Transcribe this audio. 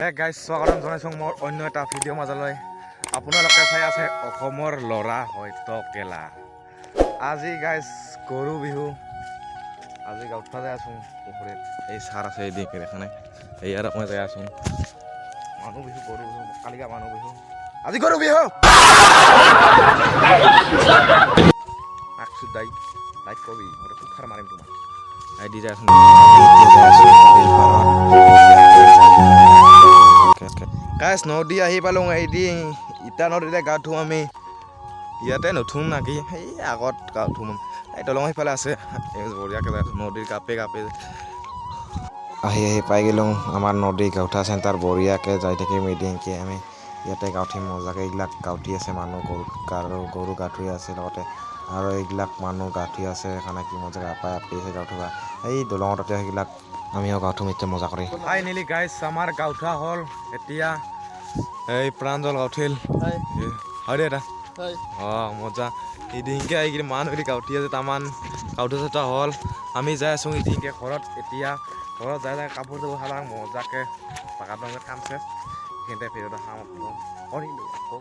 Guys, স্বাগতম জনাইছোঁ মোৰ অন্য এটা ভিডিঅ' মাজলৈ। আপোনালোকে চাই আছে অসমৰ ল'ৰা হয়তো কেলা। আজি গাইজ গৰু বিহু। আজি গাঁৱত যাই আছোঁ পুখুৰীত। এই ছাৰ আছে, এই দিকে দেখা নাই। এই আৰু মই যাই আছোঁ। মানুহ বিহু, গৰু বিহু, কালিকা মানুহ বিহু, আজি গৰু বিহু। দাই লাইক কবি, মই কুঠাৰ মাৰিম তোমাক। এই দি যাই আছোঁ। এতিয়া যাই আছোঁ নদীৰ পাৰত। গাইজ, নদী আহি পালোঁ। এইদি ইটা নদীতে গা ধুম আমি। ইয়াতে নুঠোম নাকি, সেই আগত গা ধুম। এই দলং সিফালে আছে। এই বঢ়িয়াকৈ যাই আছোঁ নদীৰ কাপে কাপে। আহি আহি পাই গ'লোঁ আমাৰ নদী গাঁওঠা চেণ্টাৰ। বঢ়িয়াকৈ যাই থাকিম এদিনকৈ আমি। ইয়াতে গা উঠিম মজাকৈ। এইবিলাক গা উঠি আছে মানুহ, গৰু আৰু গৰু গা ধুই আছে, লগতে আৰু এইবিলাক মানুহ গা ধুই আছে। সেইকাৰণে কি মজা গা পাই আপি আছে গা ধুবা। এই দলঙৰ তাতে সেইবিলাক আমিও গা ধুম এতিয়া মজা কৰি। ফাইনেলি গাইজ, আমাৰ গা উঠা হ'ল। এতিয়া এই প্ৰাঞ্জল গা উঠিল। হয় দে এটা। অঁ, মজা। এদিনকে আহি কিনে মানুহ এদি গাঁউঠি আছে। তামান গাঁউঠা চাউঠা হ'ল। আমি যাই আছোঁ এদিনকে ঘৰত। এতিয়া ঘৰত যাই যাই কাপোৰ চাপোৰ সালাং মজাকে। বাগান কাম চেচ। এইখিনিতে ভিডিঅ'টো সমাপ্ত কৰিলোঁ আকৌ।